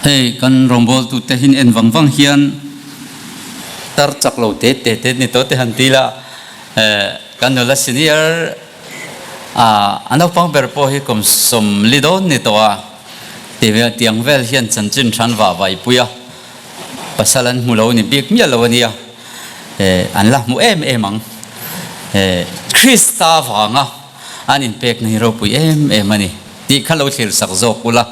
Hei kan rawngbawltute hin en vang vang hian tar chak lo te te te ni tawh te han ti la, kan nula senior a naupang ber pawh hi kum 40 dawn ni tawh a, ti vel tiang vel hian chanchin than vah vaipui a, pasal an hmu lo ni bik miah lo a nia, an la hmu em em ang. Krista vanga an inpekna hi ropui em em a ni tih kha lo thlir sak zawk ula.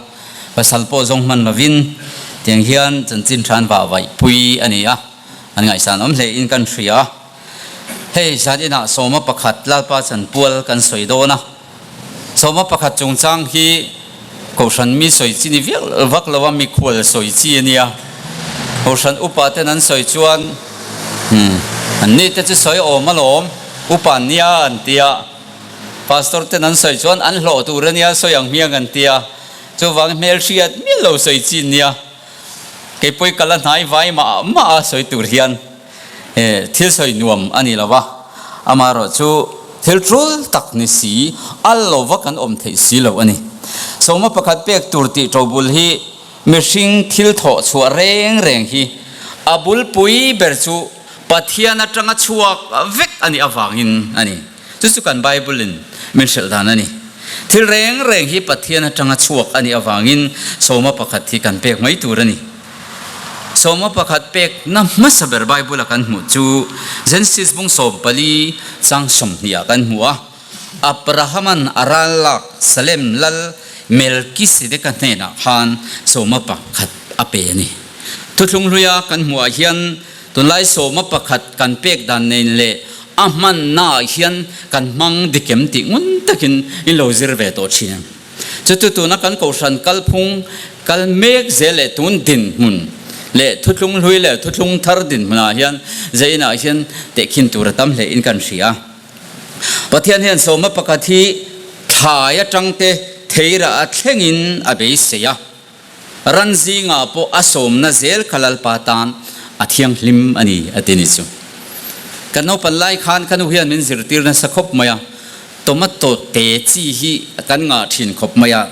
Pasal pawh zawng hman lovin tiang hian chanchin than vah vaih pui a ni a, an ngaihsan awm hle in kan hria. Hei zan inah sawma pakhat Lalpa chanpual kan sawi dawn a, sawma pakhat chungchang hi Kohhran mi sawi chi ni viau vak lo a, mikhual sawi chi a nia. Kohhran upa ten an sawi chuan an ni te chu sawi awm alawm, upa an nia an ti a. Pastor ten an sawi chuan an hlawh tur a nia sawi ang hmiang an tia, chuvang hmel hriat miah lo sawi chin nia, keipawh kal a hnai vai mah mah a sawi tur hian thil sawi nuam a ni lo va, amaherawhchu thil tul tak ni si a lo va kan awm theih si lo a ni. Sawma pakhat pek tur tih ṭobul hi mihring thil thawh chhuah reng reng hi a bulpui ber chu Pathian atanga chhuak vek a nih avangin a ni. Chu chu kan Bible-in min hrilh dan a ni. Thil reng reng hi Pathian atanga chhuak a nih avangin sawma pakhat hi kan pek mai tur a ni. Sawma pakhat pekna hmasa ber Bible-a kan hmuh chu Genesis bung 14 chang 20 ah kan hmu a. Abrahaman a ral lak Salem lal Melkisedeka hnenah khan sawma pakhat a pe a ni. Thuthlung hluia kan hmuhah hian Tunlai sawma pakhat kan pek dan nen leh a hmannaah hian kan hmang dikem tih ngun takin in lo zir ve tawh thin ang. Chutu tuna kan kohhran kalphung kal mek zel leh tun dinhmun leh thuthlung hlui leh thuthlung thar dinhmunah hian zeinah hian tehkhin tur a tam hle in kan hria. Pathian hian sawma pakhat hi thlai atangte theirah a thlengin a beisei a. Ran zingah pawh a sawmna zel kha Lalpa tan a thianghlim a ni, a ti ni chu. Kan naupan lai khan ka nu hian min zirtir nasa khawp mai a, tomato te chi hi kan ngah thin khawp mai a,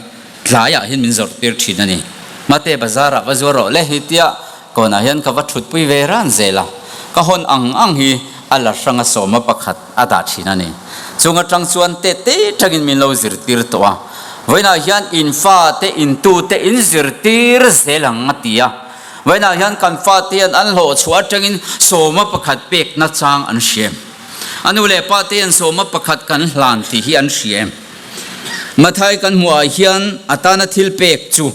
tlaiah hian min zawrhtir thin a ni. Mate bazarah va zuar rawh le hi tia kawnah hian ka va thutpui ve ran zel a, ka hawn ang ang hi a la hranga sawma pakhat a dah thin a ni. Chung atang chuan te te tangin min lo zirtir tawh a, vawiinah hian in fate in tute in zirtir zel ang a ti a. Vawiinah hian kan fate hian an hlawh chhuah atangin sawma pakhat pekna chang an hria em? A nu leh pa te hian sawma pakhat kan hlan tih hi an hria em? Mathai kan hmuhah hian a tana thil pek chu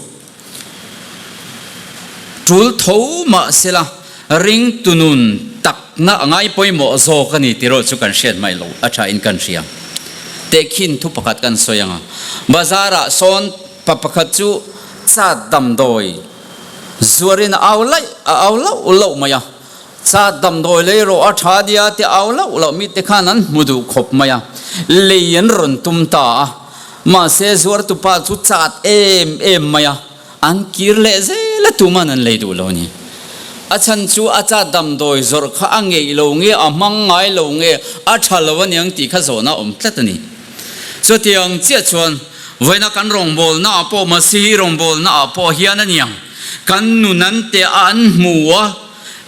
Tul tho mah sela ringtu nun takna a ngai pawimawh zawk a ni tih erawh chu kan hriat hmaih lo a thain kan hria. Tehkhin thu pakhat kan sawi ang a, bazar-ah sawn pa pakhat chu chat damdawi zuarin a au laih a au lauh lauh mai a, chat damdawi lei rawh a tha nia tih a au lauh lauh mite khan an hmu duh khawp mai a, lei an rawn tum ta a. Mahse zuartupa chu chat em em mai a, an kir leh zel a tuman an lei duh lo a ni. A chhan chu a chat damdawi zawrh kha a ngeih lo nge, a hmang ngai lo nge, a tha lo a niang tih kha zawhna a awm tlat a ni. Chutiang chiah chuan vawiina kan rawngbawlna ah pawh Masihi rawngbawlna ah pawh hian a niang, kan nun an te a an hmu a,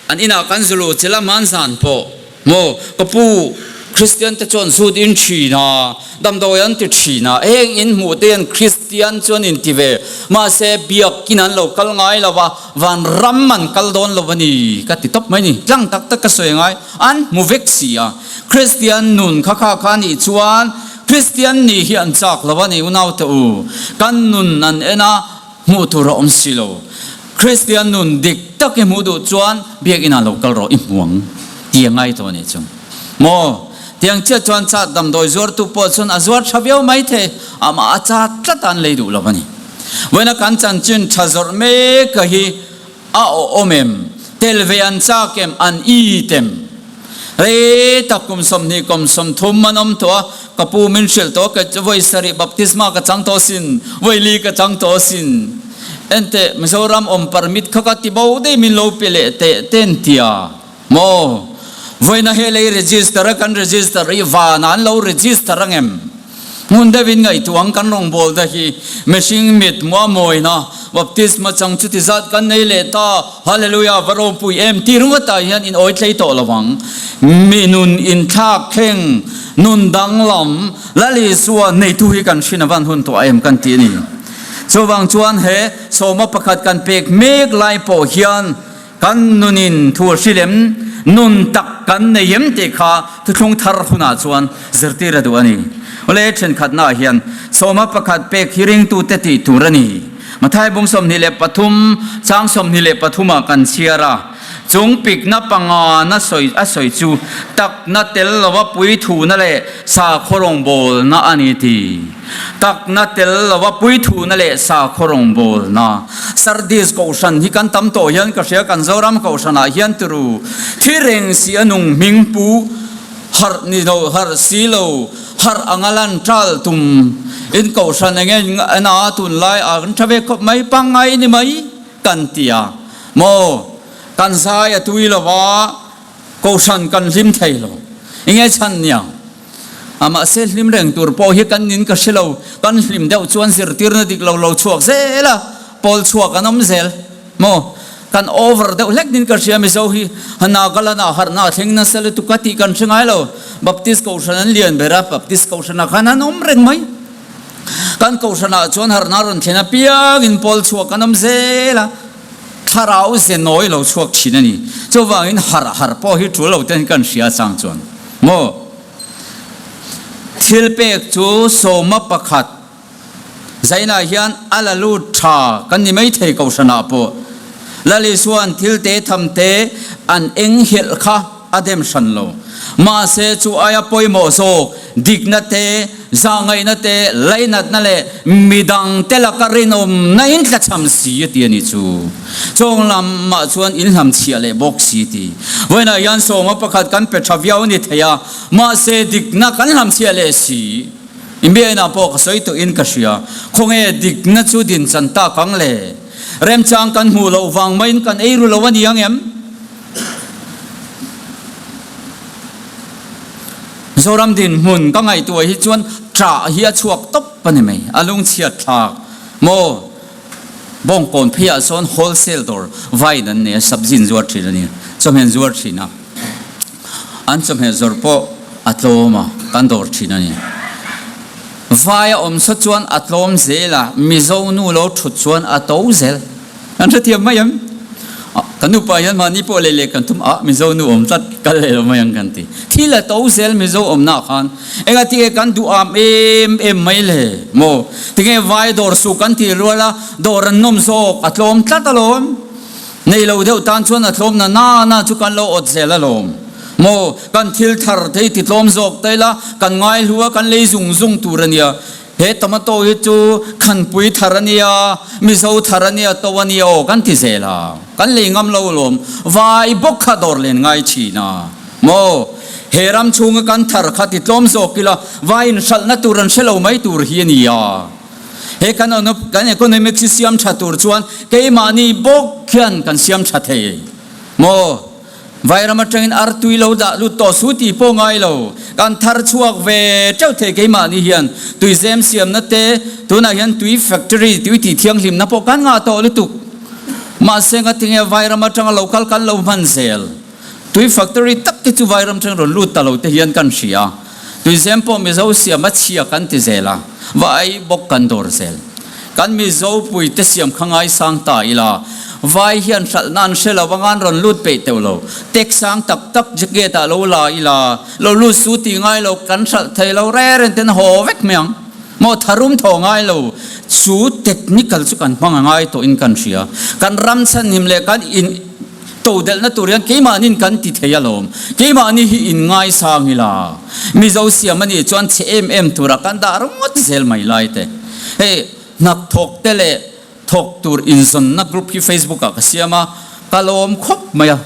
an inah kan zulu che lam an zan pawh Maw ka pu, Kristian te chuan zut in thin a, damdawi an ti thin a, heng in hmuh te hian Kristian chuan in ti ve, mahse biakin an lo kal ngai lo va, van ram an kal dawn lo a ni ka ti tawp mai ni, tlang tak tak ka sawi ngai, an hmu vek si a, Kristian nun kha kha kha nih chuan Kristian nih hi an chak lo a ni unaute u, kan nun an en a, hmuh tur a awm si lo. Kristian nun dik tak i hmuh duh chuan biakinn ah lo kal rawh i hmu ang ti a ngai tawh a nih chu. Maw? Tiang chiah chuan chat damdawi zuartu pawh chuan a zuar tha viau mai thei, amah a chat tlat a an lei duh lo a ni. Vawiina kan chanchin tha zawrh mek a hi a awm em? Tel ve an chak em? An it em? Rei tak kum 20 kum 30 an awm tawh a, ka pu min hrilh tawh a, ka vawi sarih baptisma ka chang tawh asin, vawi li ka chang tawh asin. Enteh, Mizoram awm permit kha ka ti bo daih min lo pe leh teh ten tia maw? Vawiina he lei register a kan register i vanah an lo register ang em? Hmun deuhin ngaihtuah ang kan rawngbâwl te hi mihring mit hmuh a mawina baptisma chang chuti zat kan nei leh ta, Hallelujah, va ropui em tih ringawtah hian in awi tlei tawh lo ang. Mi nun inthlak thleng, nun danglam, Lal Isua neitu hi kan hrin a van hun tawh em kan ti a ni. Chuvang chuan he sawma pakhat kan pek mek lai pawh hian kan nunin thu a hrilem, nun tak kan nei em tih kha thuthlung thar hunah chuan zirtir a duh a ni. Awle thenkhatnaah hian sawma pakhat pek hi ringtute tih tur a ni. Mathai bung 23 chang 23 ah kan chhiar a. Chung pikna panga na sawi a sawi chu takna tel lova puithuna leh sakhaw rawngbawlna a ni ti. Takna tel lova puithuna leh sakhaw rawngbawlna. Sardis Kohhran hi kan tam tawh hian ka hria kan Zoram Kohhranah hian turu thi reng si a nung hming pu harh ni lo harh si lo harh anga lan tal tum in Kohhran enge ena tunlai a kan tha ve khawp mai pangngai ni mai. Kan ti a maw? Kan zai a tui lo a, kohhran kan hlim thei lo. Enge chhan niang? A mahse hlim reng tur pawh hi kan nin ka hre lo. Kan hlim deuh chuan zirtirna dik lo lo chhuak zel a, pawl chhuak an awm zel maw? Kan over deuh hlek nin ka hria Mizo hi Nagaland ah harhna a thleng nasa lutuk a tih kan hre ngai lo. Baptist kohhran an lian ber a, Baptist kohhranah khan an awm reng mai. Kan kohhranah chuan harhna rawn thlen apiangin pawl chhuak kan awm zel a, thlarau ze nawi lo chhuak thin a ni. Chuvangin harh harh pawh hi tul lo ten kan hria chang chuan maw? Thil pek chu sawma pakhat zainah hian a la lut tha kan ni maithei kohhranah pawh. Lal Isua'n thil te tham te an eng helh kha a dem hran lo. Mahse, chu aia pawimawh zawk, dikna te, zahngaihna te, lainatna leh midangte laka rinawmna in tlachham si a ti a ni chu. Chawng lamah chuan in hlamchhiah leh bawk si ti. Vawiinah hian sawma pakhat kan pe tha viau a ni thei a, mahse dikna kan hlamchhiah leh si. Inbiainah pawh ka sawi tawhin ka hria. Khawnge dikna chu dinchan tak ang le? Remchang kan hmuh loh vang maiin kan ei ru lo a ni ang em? Zoram dinhmun ka ngaihtuah hi chuan ṭah hi a chhuak tawp a ni mai, a lungchhiat thlak maw? Bawngkawn pheiah sawn wholesale dawr vaiin an nei a, sabzi an zuar ṭhin a ni, chawhmeh an zuar ṭhin a, an chawhmeh zawrh pawh a tlawm a, kan dawr ṭhin a ni. Vai a awm sawt chuan a tlawm zel a, Mizo nu lo ṭhut chuan a to zel. Kan hrethiam mai ang. Kan nupa hian mahni pawh leh leh kan tum a, Mizo nu awm tlat kal leh lo mai ang kan ti. Thil a to zel Mizo awmna khan enga tinge kan duh am em em mai le maw? Tinge vai dawr suh kan tih rual a, dawr an nawm zawk a tlawm tlat alawm. Nei lo deuh tan chuan a tlawm na na na chu kan lo awt zel alawm maw? Kan thil thar thei ti tlawm zawk ta ila kan ngaihlu a, kan lei zung zung tur a nia. He tomato hi chu khanpui thar a nia, Mizo thar a nia, to a nia aw kan ti zel a, kan lei ngam lo alawm, vai bawk kha dawr len ngai thin a maw? He ram chhunga kan thar kha ti tlawm zawk ila vai inhralhna tur an hre lo mai tur hi a nia. He kan kan economics hi siam tha tur chuan keimahni bawk hian kan siam tha thei maw? Vairam atangin artui lo dah lut tawh su tih pawh ngai lo. Kan thar chhuak ve teuh thei keimahni hian tuizem siamna te, tunah hian tui factory, tui tih thianghlimna pawh kan ngah tawh lutuk. Mahse ngatinge vairam atanga lo kal kan lo hman zel. Tui factory tak te chu vairam atang rawn lut ta lo te hian kan hria. Tuizem pawh Mizo siam a chhia kan ti zel a, vai bawk kan dawr zel. Kan Mizo puite siam kha ngaisang ta ila, vai hian hralhna an hre lo anga an rawn lut peih teuh lo. Tek sang tak tak jacket ah lo la ila, lo lut su tih ngai lo, kan hralh thei lo reng reng ten haw vek mai ang. Maw tharum thaw ngai lo, chu technical chu kan hmang a ngai tawhin kan hria. Kan ram chhanhim leh kan in. Todelhna tur hian keimahniin kan ti thei alawm. Keimahni hi inngaisang ila, Mizo siam a nih chuan chhe em em tura kan dah ringawt zel mai lai te. Hei hnathawk te leh thawk tur inzawnna group hi Facebook ah ka siam a, ka lawm khawp mai a.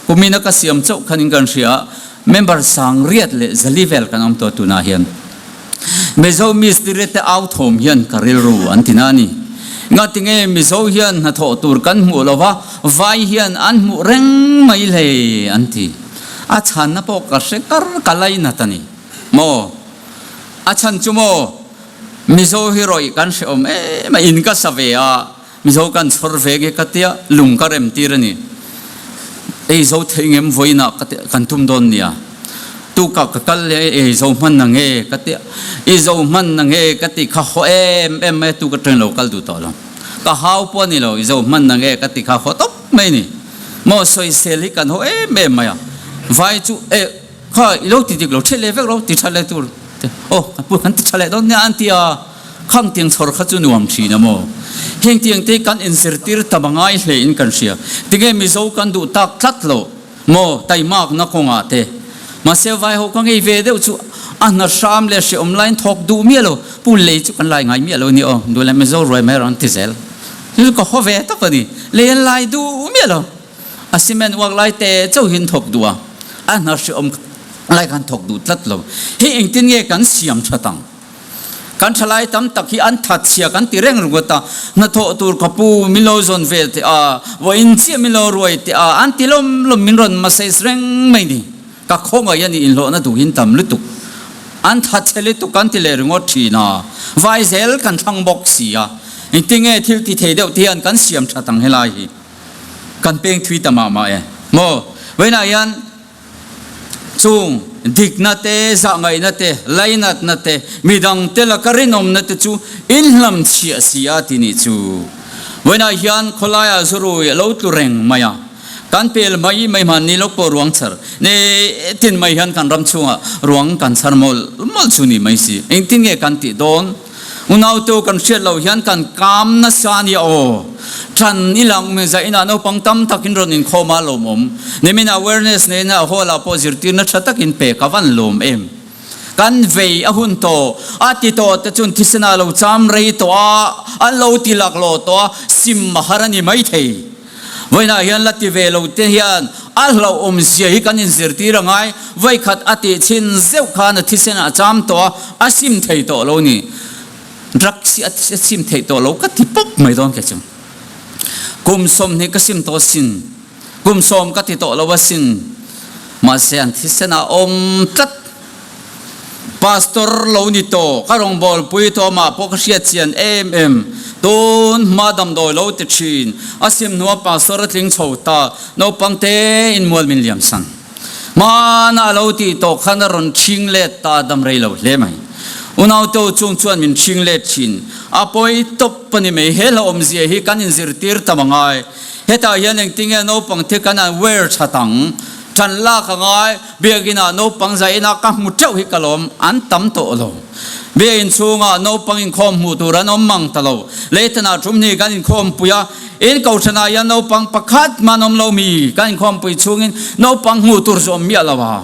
Kumina ka siam chauh khanin kan hria a, member sang riat leh zali vel kan awm tawh tunah hian. Mizo mistiri te au thawm hian ka rilru an ti na a ni. Ngatinge Mizo hian hnathawh tur kan hmuh lo va, vai hian an hmuh reng mai hle an ti. A chhanna pawh ka hre kar ka lainat a ni maw? A chhan chu maw? Mizo hi rawih kan hrehawm em a, in ka sa ve a, Mizo kan chhawr ve nge ka tia, lung ka rem tir a ni. Ei zo thei ngem vawiinah ka tia, kan tum dawn nia. Tukah ka kal leh a, ei zo hman na nge ka tia, i zo hman na nge ka ti kha haw em em mai a, tu ka train lo kal duh tawh lo. Ka hau pawh a ni lo, i zo hman na nge ka ti kha haw tawp mai a ni. Maw sawisel hi kan haw em em mai a, vai chu e kha i lo ti dik lo, ṭhiat leh vek lo, ti ṭha leh tur te, aw kan pu kan ti ṭha leh dawn nia an ti a, khang tiang chhawr kha chu nuam ṭhin a maw? Heng tiang te kan inzirtir tam a ngai hle in kan hria, tinge Mizo kan duh tak tlat lo maw taimakna kawngah te, mahse vai ho ka ngei ve deuh chu a hna hram leh hreawm laiin thawk duh miah lo, pu lei chu kan lai ngai miah lo a ni aw, duh leh Mizo ruai mai rawn ti zel. Chu ka haw ve tak a ni. Lei an lai duh miah lo. A cement uak lai te chauhin thawk duh a, a hna hreawm lai khan thawk duh tlat lo. Hei engtin nge kan siam that ang? Kan thalai tam tak hi an that chhia kan ti reng ringawt a, hnathawh tur ka pu min lo zawn vel teh a, vawiin chiah min lo ruai teh a, an ti lawm lawm min rawn message reng mai ni. Ka khawngaih a ni inhlawhna duhin tam lutuk. An thatchhe lutuk kan ti leh ringawt thin a, vai zel kan thlang bawk si a. Engtinge thil ti thei deuh te hian kan siam that ang helai hi? Kan peng thui ta mah mah e. Maw? Vawiinah hian chung dikna te, zahngaihna te, lainatna te, midang te laka rinawmna te chu inhlamchhiah si a ti nih chu. Vawiinah hian khawlaiah zurui a lo tlu reng mai a. Kan pel mai mai hman ni lawk pawh ruang chhar ne tin mai hian kan ram chhungah ruang kan chhar mawlh mawlh chu ni mai si. Engtin nge kan tih dawn? Unaute kan hriat loh hian kan kam nasa a nia aw. Ṭan i lang mi zah inah naupang tam takin rawn inkhawm a lawmawm. Nimin awareness neina a hall ah pawh zirtirna ṭha takin pek a van lawm em. Kan vei a hun tawh, a ti tawh te chuan thisen ah lo cham rei tawh a, an lo ti laklawh tawh a, sim a har a ni maithei. Vawiinah hian la ti ve lo te hian a hlauhawm zia hi kan inzirtir a ngai. Vawikhat a tih chhin zeuh khan a thisen a cham tawh a, a sim thei tawh lo ni. Drugs hi a sim theih tawh lo ka ti pawp mai dawn kei chu. Kum 20 ka sim tawh asin, kum 10 ka ti tawh lo asin. Mahse an thisen a awm tlat. Pastor lo ni tawh, ka rawngbawlpui tawh mah pawh ka hriat chian em em. Tun hma damdawi lo ti thin, a sim hnua pastor a tling chho ta, naupang te in mual min liam san. Hmana a lo tih tawh khan a rawn ṭhing let ta dam rei lo hle mai. Unaute chung chuan min ṭhing let thin. A pawi tawp a ni mai, he hlauhawmzia hi kan inzirtir tam a ngai. Hetah hian engtinge naupang te kan aware that ang? Ṭan lak a ngai, Biakinn ah naupang zaina ka hmu teuh hi ka lawm, an tam tawh lo. Biakinn chhungah naupang inkhawm hmuh tur an awm mang ta lo. Leitan ah ṭumhnih kan inkhawm pui a, in kohhran ah hian naupang pakhat hman awm lo mi kan inkhawm pui chhungin naupang hmuh tur chu awm miah lo a.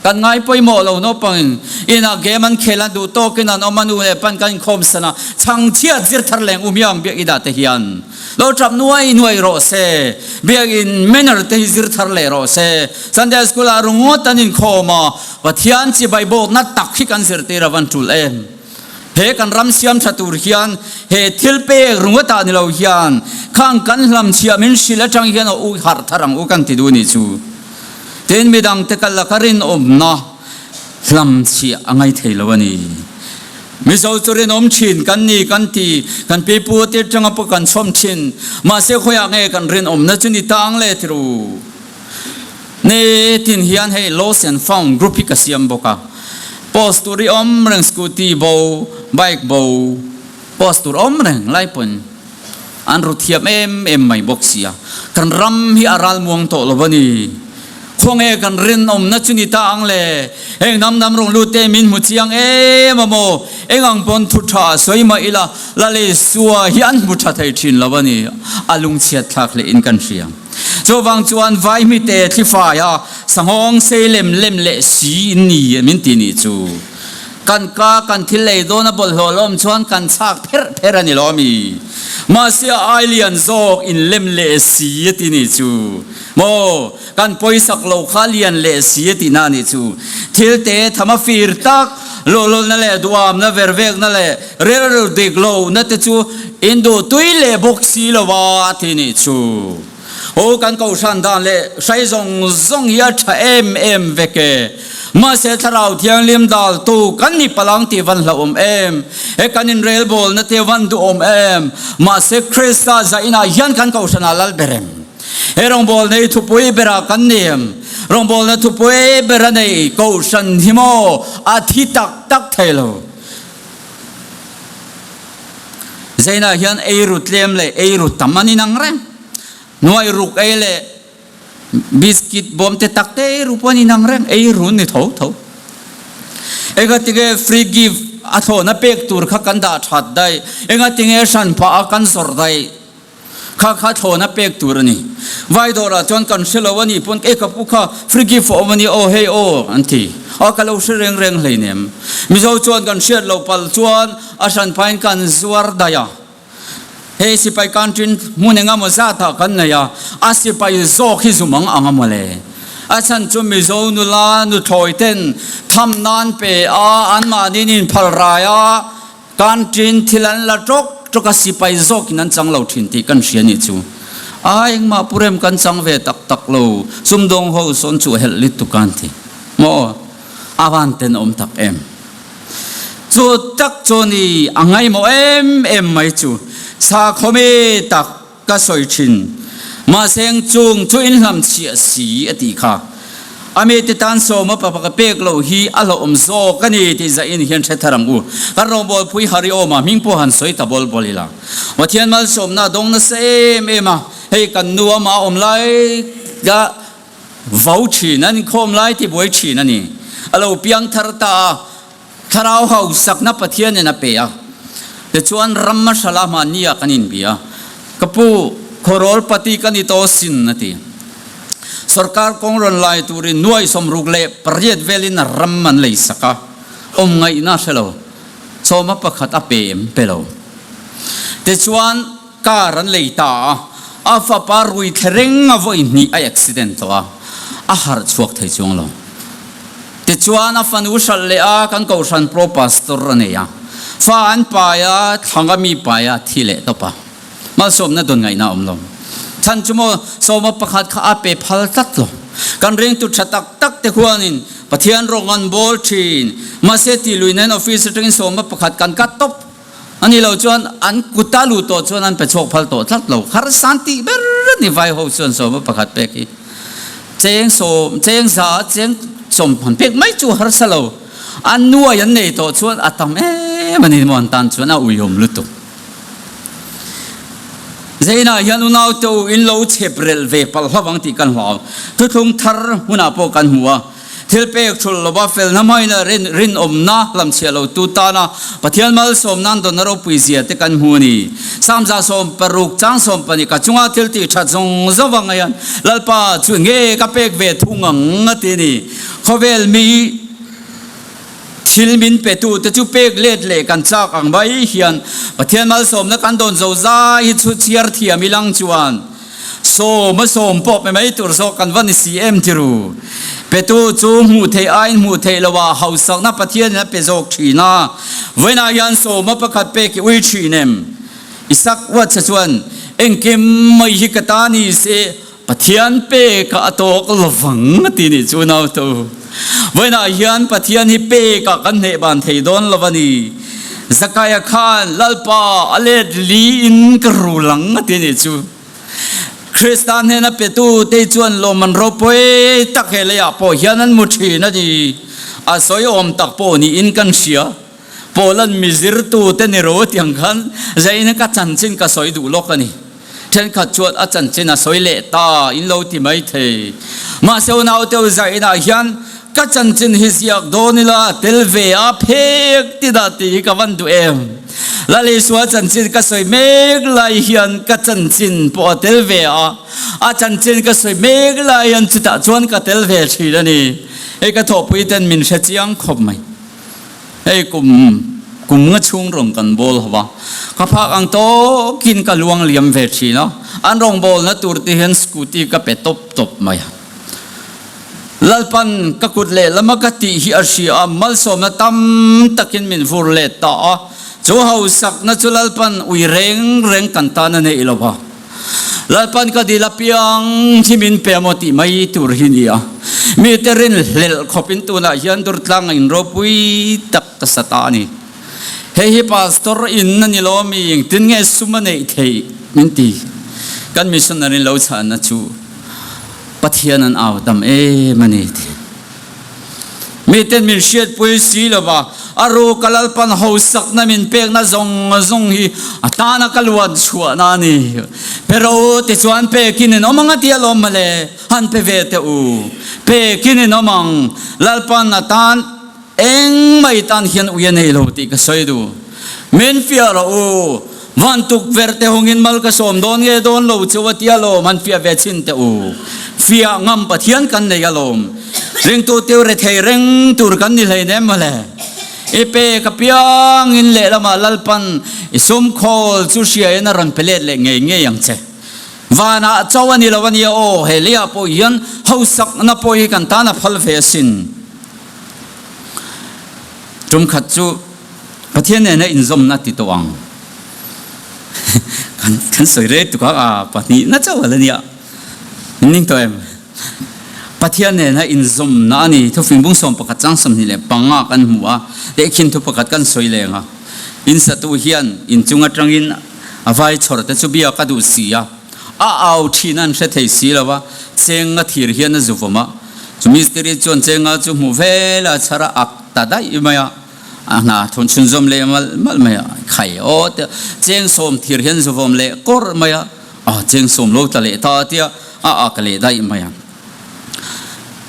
Kan ngai pawimawh lo naupang in inah game an khel a, duh tawkin an awm a, nu leh pan kan inkhawm san a, chhangchhiat zir thar leng u miang biakinn ah te hian. Lo ṭap nuai nuai rawh se. Biakinn manner te hi zir thar leh rawh se. Sunday School ah ringawt an inkhawm a, Pathian chibai bawkna tak hi kan zirtir a van ṭul em? He kan ram siam ṭha tur hian he thil pek ringawt ah ni lo hian khang kan hlamchhiah min hrilh aṭang hian a u harh thar ang u kan ti duh nih chu. Tin midang te kal laka rinawmna hlamchhiah a ngai thei lo a ni. Mizo chu rinawm thin kan ni kan ti, kan pipu tir tanga pawh kan chhawm thin. Mahse khawiah nge kan rinawmna chu ni tang le tiru? Nitin hian hei Lost and Found group hi ka siam bawk a. Post tur i awm reng scooty bo, bike bo, post tur awm reng lai pawn an ru thiam em em mai bawk sia. Kan ram hi a ralmuang tawh lo a ni. Khawnge kan rinawmna chu ni ta ang le? Heng hnam dang rawn lut te min hmu chiang em a maw? Eng ang pawn thu tha sawi mah ila, Lalisua hi an hmu tha thei thin lo a ni. A lungchhiat thlak hle in kan hria. Chuvang chuan vaihmite thlifaia sanghawng sei lem lem leh si in ni min ti nih chu. Kan ka kan thil lei dawn a bawlhhlawh lawm chuan kan chhak pherh pherh a ni lo mi? Mahse a ai lian zawk in lem leh si a ti nih chu. Maw? Kan pawisak lo kha lian leh si a tihna a nih chu. Thil te tham a fir tak, luhlulna leh duamna vervekna leh rilru dik lohna te chu in duh tui leh bawk si lo a a ti nih chu. Aw kan kohhran dan leh hrai zawng zawng hi a tha em em vek e. Mahse Thlarau Thianghlim daltu kan ni palang tih van hlauhawm em? He kan inrelbawlna te van duhawm em? Mahse Krista zainah hian kan kohhranah lal ber em? He rawngbawlna hi thupui berah kan ni em? Rawngbawlna thupui ber a nei kohhran hi maw a thi tak tak thei lo. Zainah hian eiru tlem leh eiru tam an inang reng. Nuai ruk ei leh Biscuit bawm te tak te ei ru pawh an inang reng, ei run ni tho tho. Engatinge free gift a thlawhna pek tur kha kan dah that daih, engatinge hran phah a kan zawrh daih kha kha thlawhna pek tur a ni. Vai dawrah chuan kan hre lo a nih pawn e ka pu kha free gift a awm a ni aw hei aw an ti a, ka lo hre reng reng hleinem. Mizo chuan kan hriat loh pal chuan a hran phahin kan zuar daih a. Hei sipai kanṭin hmun eng emaw zatah kan nei a, a sipai zawk hi zum ang ang a mawle. A chhan chu Mizo nula nuthlawi ten tham nan pe a, anmahniin inphal rai a, kanṭin thil an la ṭawk ṭawk a, sipai zawkin an chang lo ṭhin tih kan hria nih chu. A engmah purem kan chang ve tak tak lo, sumdawng ho sawn chu helh lutuk a an ti. Maw? A van tenawm tak em. Chu tak chu ni a ngaimawh em em mai chu sakhawmi tak ka sawi thin. Mahse chung chu in hlam chhiah si a tih kha. A mite tan sawma papa ka pek loh hi a hlauhawm zawk a ni tih zahin hian hre thar ang u. Kan rawngbawlpui Hariawma hming pawh han sawi ta bawl bawl ila. Pathian malsawmna a dawng nasa em em a, hei kan nu ama awm lai ka Vau thin an inkhawm lai ti buai thin a ni. A lo piang thar ta a, thlarau hausakna Pathianin a pe a. Tichuan ram a hrala hmanni ah kan inbia. Ka pu, khawrawl pati ka ni tawh sin a ti. Sorkar kawng rawn lai turin nuai 68 velin ram an lei sak a, awm ngaihna a hre lo. Sawma pakhat a pe em pe lo. Tichuan Car an lei ta a, a fapa rui thle reng a vawi hnih a accident tawh a, a harh chhuak thei chuang lo. Tichuan a fanu hralh leh a, kan kohhran pro pastor a nei a, fa an pai a, thlanga mi pai a, thi leh tawp a. Malsawmna dawn ngaihna a awm lo. Chhan chu maw sawma pakhat kha a pe phal tlat lo. Kan ringtu tha tak tak te khuanin Pathian rawng an bawl thin. Mahse tih lui nen office atangin sawma pakhat kan cut tawp. A nih loh chuan an kuta luh tawh chuan an pe chhuak phal tawh tlat lo. Harsan tih ber a ni vai ho chuan sawma pakhat pek hi. Cheng sawm, cheng za, cheng sawm han pek mai chu harsa lo. An nuai an nei tawh chuan a tam em a ni maw an tan chuan a uiawm lutuk. Zeinah hian unaute u in lo chep relh ve palh hlauh ang tih kan hlau. Thuthlung thar hmunah pawh kan hmu a. Thil pek thulh lova felna hmaina rinawmna hlamchhiah lotu tana Pathian malsawm nan dawnna ropui zia te kan hmu a ni. Psalm 106 chang 12 Ka chunga thil tih that zawng zawng vang hian Lalpa chu nge ka pek ve thung ang a ti a ni. Khawvel mi thil min petu te chu pek let leh kan chak ang mai hian Pathian malsawmna kan dawn zo zai hi chu chhiar thiam ilang chuan Sawm a sawm pawh pe mai tur zawk kan va ni si em ti ru. Petu chu hmuh theih aiin hmuh theih loh ah hausakna Pathianin a pe zawk thin a. Vawiinah hian sawm a pakhat pek i ui thin em? Isak uatse chuan, Engkim mai hi ka ta ni se, Pathian pek ah a tawk lovang a ti nih chu nautu. Vawiinah hian Pathian hi pek ah kan hneh ban thei dawn lo a ni. Zakaia khan, Lalpa, a let li in ka rul ang a ti nih chu. Krista hnena petu te chuan lawmman ropui tak he leiah pawh hian an mu thin a ni. A sawi awm tak pawh niin kan hria. Paula'n mi zirtu te ni ro tiang khan zeiin ka chanchin ka sawi duh lawk a ni. Thenkhat chuan a chanchin a sawi leh ta in lo ti mai thei. Mahse unaute u zainah hian ka chanchin hi ziak dawn ila tel ve a phek ti dah tih hi ka van duh em. Lal Isua chanchin ka sawi mek lai hian ka chanchin pawh a tel ve a, a chanchin ka sawi mek lai hian chutah chuan ka tel ve thin a ni. Hei ka thawhpui ten min hre chiang khawp mai. Hei kum kum nga chhung rawn kan bawl ho a, ka phak ang tawkin ka luang liam ve thin a, an rawn bawlna tur te hian scooty ka pe tawp tawp mai a. Lalpan ka kut lehlam a ka tih hi a hria a, malsawmna tam takin min vur let ta a, chu hausakna chu Lalpan ui reng reng kan tan a neih lo va. Lalpan ka dil apiang hi min pe maw tih mai tur hi ni a. Mite rinhlelh khawpin tunah hian Durtlang in ropui tak ka sa ta a ni. Hei hi pastor in a ni lo mi engtin nge sum a neih theih min ti. Kan missionary lo chhanna chu Pathian an au tam em a ni ti. Miten min hriatpui si lova a ruka Lalpan hausakna min pekna zawng zawng hi a tana ka luan chhuahna a ni. Pe ro tichuan pekin in awm ang a ti alawm mawle, han pe ve teh u. Pekin in awm ang, Lalpan a tan Engmah tan hian ui a nei lo tih ka sawi duh. Min fiah rawh u, van tukverh te hungin mal ka sawm dawn nge dawn lo cheu a ti alawm, han fiah ve chhin teh u. Fiah ngam Pathian kan nei alawm. Ringtu tiu rethei reng tur kan ni hleinem mawle. I pek apiangin lehlamah Lalpan i sumkhawl chu hriain a rawn pe let leh ngei ngei ang che. Vanah chauh a ni lo a nia aw, he leiah pawh hian hausakna pawh hi kan tan a phal ve asin. Tum khat chu Pathian nena inzawmna ti tawh ang. Kan kan sawi rei tuk a, a pahnihna chauh a la nia. Min ning tawh em? Pathian nena inzawmna a ni. Thufing bung 11 chang 25 kan hmu a, tehkhin thu pakhat kan sawi leng a. Insatu hian inchung atangin a vai chhawr te chu biak a duh si a. A au thin a an hre thei si lo a, chenga thir hian a zu vawm a. Chu mistiri chuan chenga chu hmu vel a chhar a ak ta daih mai a, a hna thawn chhunzawm leh malh malh mai a, khai aw tia cheng sawm thir hian zu vawm leh kawrh mai a, a cheng sawm lo tla leh ta tia a ak leh daih mai a.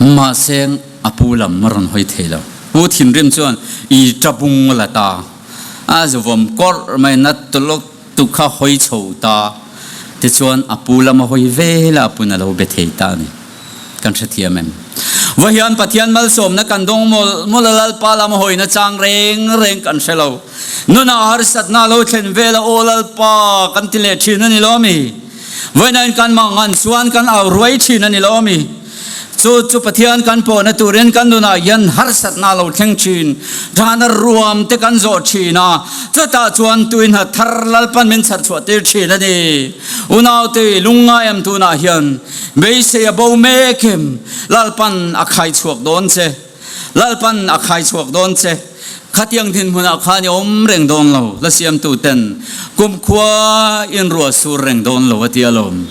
Mahse a pu lam a rawn hawi thei lo. Pu thinrim chuan i tabung a la ta, a zu vawm kawrh mai na tuluk Tu kha hawi chho ta tichuan a pu lam a hawi vel a, a pun a lo be thei ta a ni. Kan hrethiam em? Va hian Pathian malsawmna kan dawng mawlh mawlh a, Lalpa lam a hawina chang reng reng kan hre lo. Nunah harsatna a lo thlen vel a, Aw Lalpa kan ti leh thin a ni lo mi? Vawiin kan mangan chuan kan au ruai thin a ni lo mi? Chu chu Pathian kan pawhna turin kan nunah hian harsatna a lo thleng thin. Thana ruam te kan zawh thin a, chutah chuan tuihna thar Lalpan min chhar chhuah tir thin a ni. Unaute, lungngai em tunah hian beisei a bo mek em? Lalpan a khai chhuak dawn che. Lalpan a khai chhuak dawn che. Khatiang dinhmunah khan i awm reng dawn lo, la siamtu ten kumkhua in ruah sur reng dawn lo a ti alawm.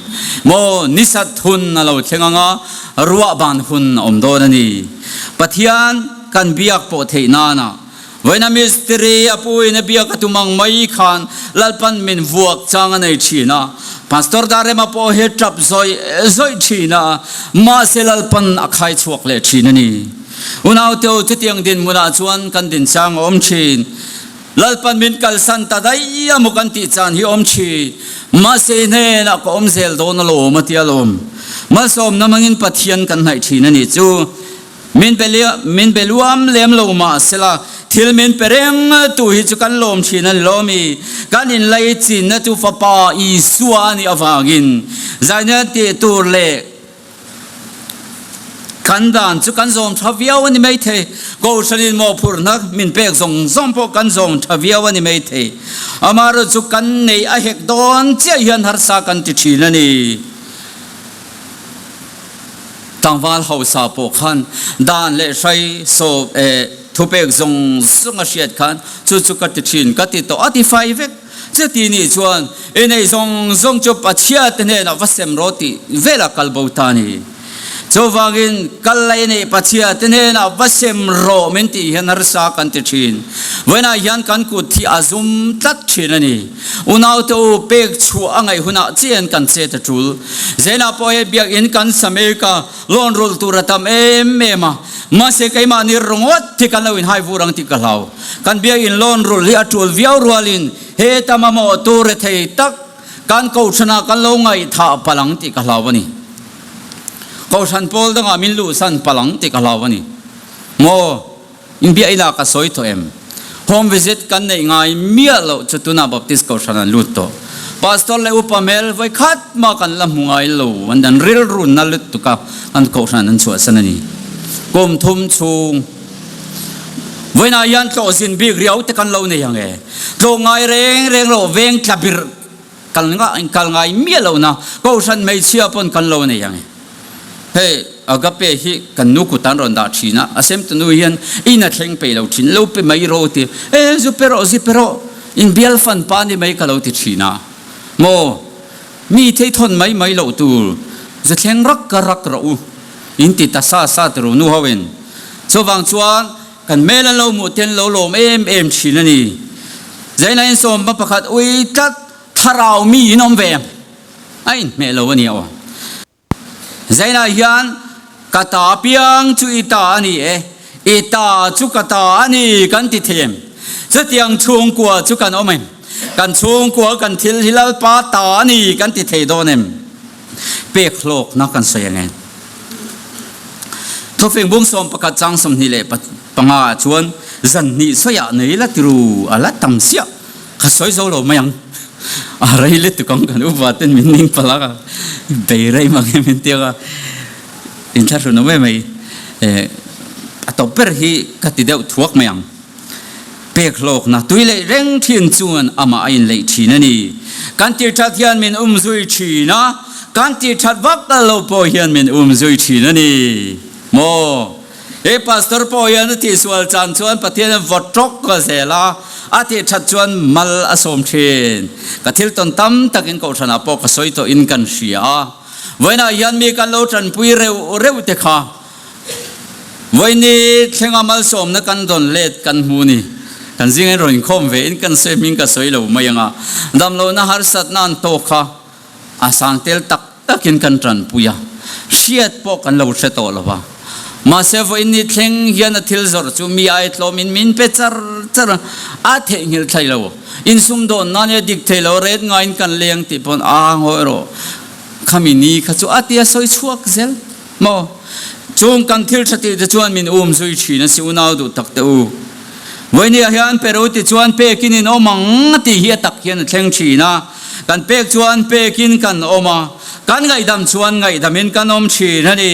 Maw nisat hun a lo thleng anga ruah ban hun a awm dawn a ni. Pathian kan biak pawh theih nana vawiina mistiri a pu in a biak a tum ang mai khan Lalpan min vuak chang a nei thin a. Pastor Darema pawh hi tap zawih zawih thin a, mahse Lalpan a khai chhuak leh thin a ni. Unaute u, chutiang dinhmunah chuan kan dinchang a awm thin. Lalpan min kalsan ta daih a maw kan tih chan hi awm thin. Mahse i hnenah ka awm zel dawn alawm a ti alawm. Malsawmna hmangin Pathian kan hnaih thin a nih chu. Min be min be luam lem lo mahsela thil min pe reng tu hi chu kan lawm thin a ni lo mi. Kan inlai chinna chu Fapa Isua a nih avangin zaina tih tur leh Kan dan chu kan zawm tha viau a ni maithei. Kohhranin mawhphurhna min pek zawng zawng pawh kan zawm tha viau a ni maithei. Amaherawhchu chu kan neih a hek dawn chiah hian harsa kan ti thin a ni. Tlangval hausa pawh khan dan leh hrai sawp eh thupek zawng zawng a hriat khan chu chu ka ti thin ka ti tawh a ti fai vek. Chuti nih chuan i neih zawng zawng chu Pathiate hnenah va sem rawh tih velah kal bo ta a ni. Chuvangin kal lei neih Pathiate hnenah va sem rawh min tih hian harsa kan ti thin. Vawiinah hian kan kut hi a zum tlat thin a ni. Unaute u, pek chhuah a ngaih hunah chian kan chet a tul. Zeinah pawh he biakinn kan sa mek a, lawn rulh tur a tam em em a. Mahse keimahni ringawt hi kan lo inhai vur ang tih ka hlau. Kan biakinn lawn rulh hi a tul viau rualin heta mamawh tu rethei tak kan kohhranah kan lo ngaihthah palh ang tih ka hlau a ni. Kohhran pawl dangah min luhsan palh ang tih ka hlau a ni. Maw? Inbiainah ka sawi tawh em? Home visit kan neih ngai miah loh chu tunah Baptist Kohhran an lut tawh. Pastor leh upa hmel vawi khat mah kan la hmu ngai lo. An an rilrunna lutuk a an Kohhran an chhuahsan a ni. Kum thum chhung vawiinah hian tlawhzin bik riau te kan lo nei ang e. Tlawh ngai reng reng loh veng tla birh kal kal ngai miah lohna Kohhran hmeichhia pawn kan lo nei ang e. Hei. Agape hi kan nu kut an rawn dah thin a, a sem tunu hian in a thleng peih lo thin, lo pe mai rawh u ti, e zu pe rawh, zi pe rawh, in bial fan pa ni mai ka lo ti thin a, maw mi thei thawn mai mai loh tur, zu thleng rak ka rak rawh u, in ti ta sa sa ti ru nu ho in. Chuvang chuan kan hmel an lo hmuh te an lo lawm em em thin a ni. Zaina in sawmpa pakhat ui tlat thlarau mi in awm ve em? A inhmeh lo a nia aw. Zainah hian ka ta piang chu i ta a ni e, i ta chu ka ta a ni kan ti thei em? Chutiang chhungkua chu kan awm em? Kan chhungkua kan thil hi Lalpa ta a ni kan ti thei dawn em? Pek hlawkna kan sawi ang e. Thawfeng bung 11 chang 25 ah chuan zan hnih sawiah nei la tiru a la tam siah. Ka sawi zo lo mai ang. A rei lutuk ang kan upa ten min ning palh a, bei rei mang em min tiang a, inthlahrun awm em mai. A tawp ber hi ka ti deuh thuak mai ang. Pek hlawkna tui leih reng thin chuan amah a inleih thin a ni. Kan tir that hian min um zui thin a, kan tir that vak lo pawh hian min um zui thin a ni. Maw? He pastor pawh hian a tihsual chan chuan Pathian a vawt tawk ka zel a, a tih that chuan mal a sawm thin. Ka thil tawn tam takin kohhranah pawh ka sawi tawhin kan hria a. Vawiinah hian mi kan lo tanpui reuh reuh te kha vawiini thlenga malsawmna kan dawn let kan hmu ni. Kan zingah in rawn inkhawm ve in kan sawi hming ka sawi lo mai ang a. Damlohna harsatna an tawk kha a sang tel tak takin kan tanpui a, hriat pawh kan lo hre tawh lo va. Mahse vawiin ni thleng hian a thil zawrh chu mi ai tlawmin min pe char char a, a theihnghilh thlai lo. Insumdawn nan i a dik thei lo, ret ngaiin kan leng tih pawn a ngawi rawh. Khami ni kha chu a tia sawi chhuak zel maw? Chung kan thil tha tih te chuan min um zui thin a si unau duh tak te u. Vawinia hian Peru ti chuan pekin in awm ang tih hi a tak hian a thleng thin a. Kan pek chuan pekin kan awm a, kan ngaihdam chuan ngaihdamin kan awm thin a ni.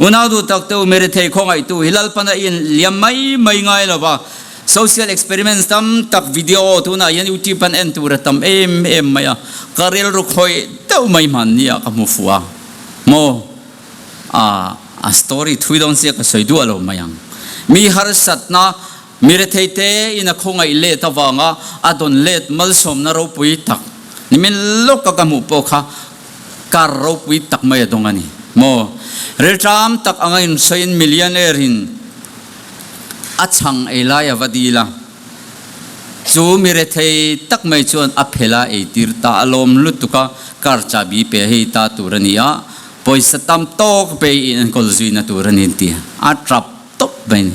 Unau duh tak te u, Merithei khawngaihtu hi Lalpan a in liam mai mai ngai lo va. Social experiments tam tak video tunah hian YouTube an en tur a tam em em mai a, ka rilru khawih deuh mai hmanni ah ka hmu fuh a maw? A a story thui dawn sia ka sawi duah lo mai ang. Mi harsatna, mi rethei te in a khawngaih let avanga a dawn let malsawmna ropui tak nimin lawka ka hmuh pawh kha kar ropui tak mai a dawng a ni maw? Rilṭam tak anga insawiin millionaire in a chhang ei lai a va dil a. Chu mi rethei tak mai chuan a phel a eitir ta a lawm lutuk a, car chahbi pe hei ta tur a ni a, pawisa tam tawk pe in enkawl zuina tur a ni ti a tap tawp mai a ni.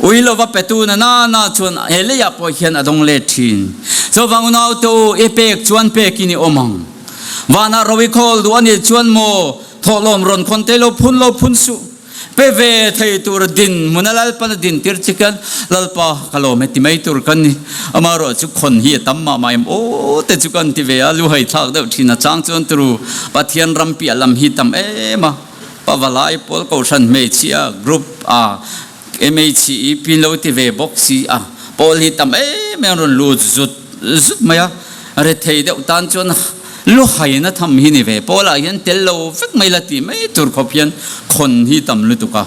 Ui lova petu na na na chuan he leiah pawh hian a dawng let thin. Chuvang unaute u, i pek chuan pekin i awm ang. Vanah ro i khawl duh a nih chuan maw thawhlawm rawn khawn te lo phun lo phun suh. Pe ve thei tur din hmun a Lalpan a din tir che khian Lalpa ka lawm e ti mai tur kan ni. Amaherawh chu khawn hi a tam mah mah em aw te chu kan ti ve a, lu hai thlak deuh thin a chang chuan turu Pathian ram piah lam hi tam em a, Pavalai pawl Kohhran hmeichhia group a MHE pin lo ti ve bawk si a, pawl hi tam em em rawn lut zut zut mai a, rethei deuh tan chuan lu haina tham hi ni ve pawlah hian tel lo vek mai la tih mai tur khawp hian khawn hi tam lutuk a.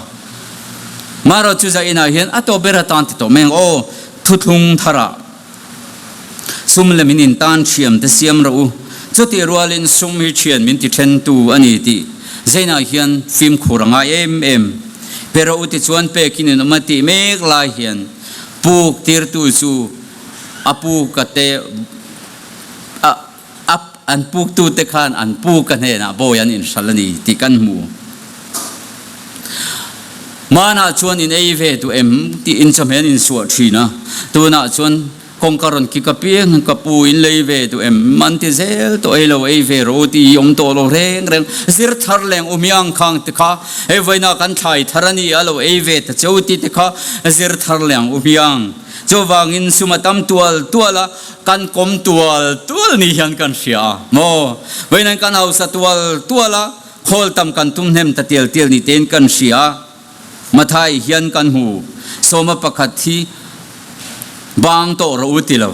Marawh chu zainah hian a tawp ber atan ti tawh mai ang aw, thuthlung tharah sum leh min intan thiam te siam rawh u, chutih rualin sum hi thian min ti thentu a ni tih zainah hian fimkhur a ngai em em. Pe rawh u tichuan pekin in awm a tih mek lai hian puk tirtu chu a pu ka te a a an puktute khan an pu ka hnenah bawi an inhral a ni tih kan hmu. Hmanah chuan in ei ve duh em tiin chawhmeh an insuah thin a, tunah chuan kawngka rawn kik apiang ka pu in lei ve duh em an ti zel tawh ei lo ei ve rawh u tih hi awm tawh lo reng reng zir thar leng umiang khang te kha hei vawiinah kan thlai thar a ni a lo ei ve ta cheu tih te kha zir thar leng umiang chuvangin sum a tam tual tual a Kan kawm tual tual ni hian kan hria a maw? Vawiin kan hausa tual tual a, khawl tam kan tum hnem ta tial tial ni tein kan hria a. Mathai hian kan hmu, sawma pakhat hi bang tawh rawh u ti lo.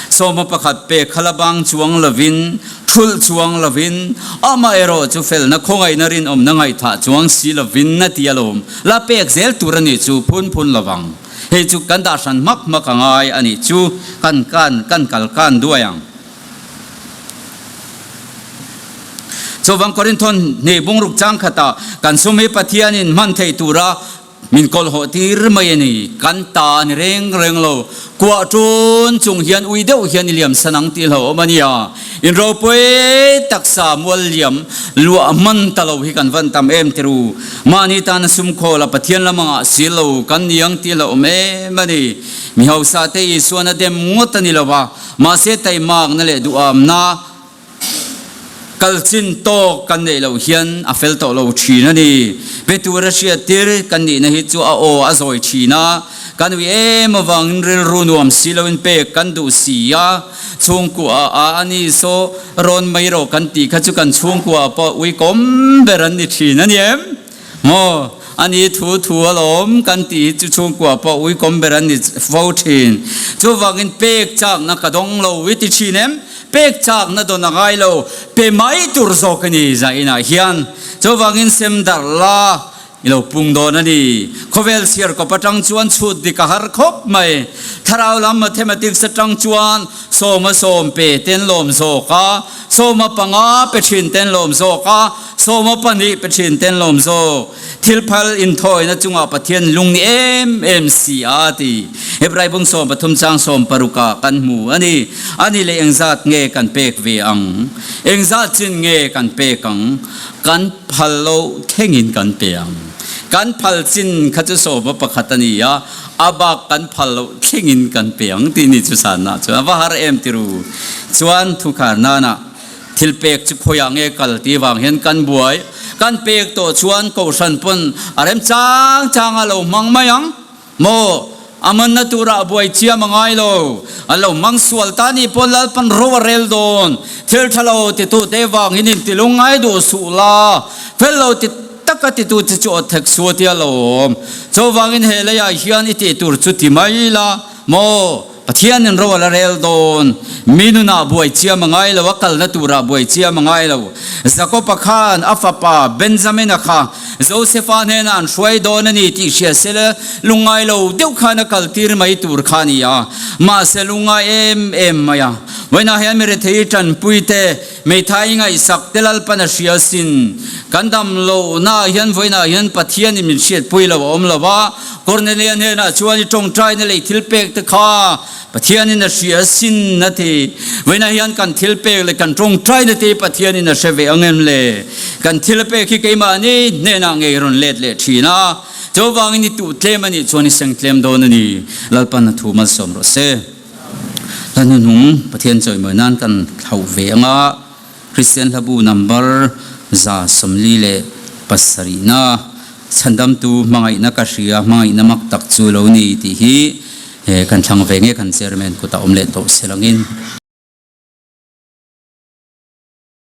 Sawma pakhat pek kha la bang chuang lovin, thulh chuang lovin, amaherawh chu felna khawngaihna rinawmna ngaihthah chuang si lovin a ti alawm. La pek zel tur a nih chu phun phun lovang. Hei chu kan dah hran hmak hmak a ngai a nih chu kan kan kan kal kan duai ang. Chuvang Korinthon hnih bungruk chang khatah kan sum hi Pathianin hman theih tura Min kawlhawh tir mai a ni. Kan ta a ni reng reng lo. Kuah ṭun chung hian ui deuh hian i liam san ang tih hlauhawm a nia. In ropui taksa mual liam luah hman ta lo hi kan van tam em tiru. Mahni tana sum khawl a Pathian lam angah si lo kan ni ang tih hlauhawm em a ni. Mi hausa te Isuan a dem ngawt a ni lo va, mahse taimakna leh duhamna, Kal chin tawk kan neih loh hian a fel tawh lo thin a ni. Pe tura hriattir kan nihna hi chu a aw a zawi thin a, kan ui em avangin rilru nuam si loin pek kan duh si a, chhungkua a a ni saw rawn mai rawh kan tih kha chu kan chhungkua pawh ui kawm ber an ni thin a ni em? Maw, a ni thu thu alawm kan tih hi chu chhungkua pawh uikawm ber an ni fo thin. Chuvangin pek chakna ka dawng lo i ti thin em? Pek chakna dawn a ngai lo, pe mai tur zawk a ni zainah hian. Chuvangin sem darh la i lo pung dawn a ni. Khawvel chhiar kawp atang chuan chhut dik a har khawp mai. Thlarau lam mathematics atang chuan sawma sawm pe ten lawm zawk a, sawma panga pe thin ten lawm zawk a, Sawma pahnih pe thin ten lawm zawk. Thil phal inthawina chungah Pathian lung ni em em si a ti. Hebrai bung 13 chang 16 ah kan hmu a ni. A ni leh engzat nge kan pek ve ang? Engzat chin nge kan pek ang? Kan phal lo thlengin kan pe ang. Kan phal chin kha chu sawma pakhat a ni a, a bak kan phal loh thlengin kan pe ang tih ni chu sanna chuan a va har em tiru. Chuan thukhar nana. Thil pek chu khawiah nge kal tih vang hian kan buai. Kan pek tawh chuan Kohhran pawn a rem chang chang a lo hmang mai ang maw? A manna turah a buai chiam a ngai lo. A lo hmang sual ta nih pawn Lalpan ro a rel dawn. Thil tha lo titute vangin intilung ngai duh suh la. Fel lo ti taka titute chu aw thek suh tia lo awm. Chuvangin he leiah hian i tih tur chu ti mai la maw? Pathianin ro a la rel dawn. Mi nunah buai chiam a ngai lo, a kalna turah buai chiam a ngai lo. Jakob-a khan a fapa Benjamin-a kha Josefa hnenah an hruai dawn a ni tih hria se la, lungngai lo deuh khan a kaltir mai tur kha a ni a. Mahse lungngai em em mai a. Vawiinah hian mi rethei tanpui te, Meithai ngaihsak te Lalpan a hria sin. Kan dam lohnaah hian vawiinah hian Pathianin min hriatpui lo a awm lo a, Kornelia hnenah chuan i tawngtaina leh i thilpek te kha Pathianin a hria sin a ti. Vawiinah hian kan thilpek leh kan tawngtaina te hi Pathianin a hre ve ang em le? Kan thilpek hi keimahni hnenah ngei rawn let leh thin a, chuvangin i tuh tlem a nih chuan i seng tlem dawn a ni. Lalpan a thu malsawm rawh se. Hla hnuhnung Pathian chawimawi nan kan thlauh ve ang a, Kristian hlabu number 47na Chhandamtu hmangaihna ka hria, hmangaihna mak tak chu lo ni tih hi kan thlang ve nge kan Chairman kutah awm leh tawh se langin.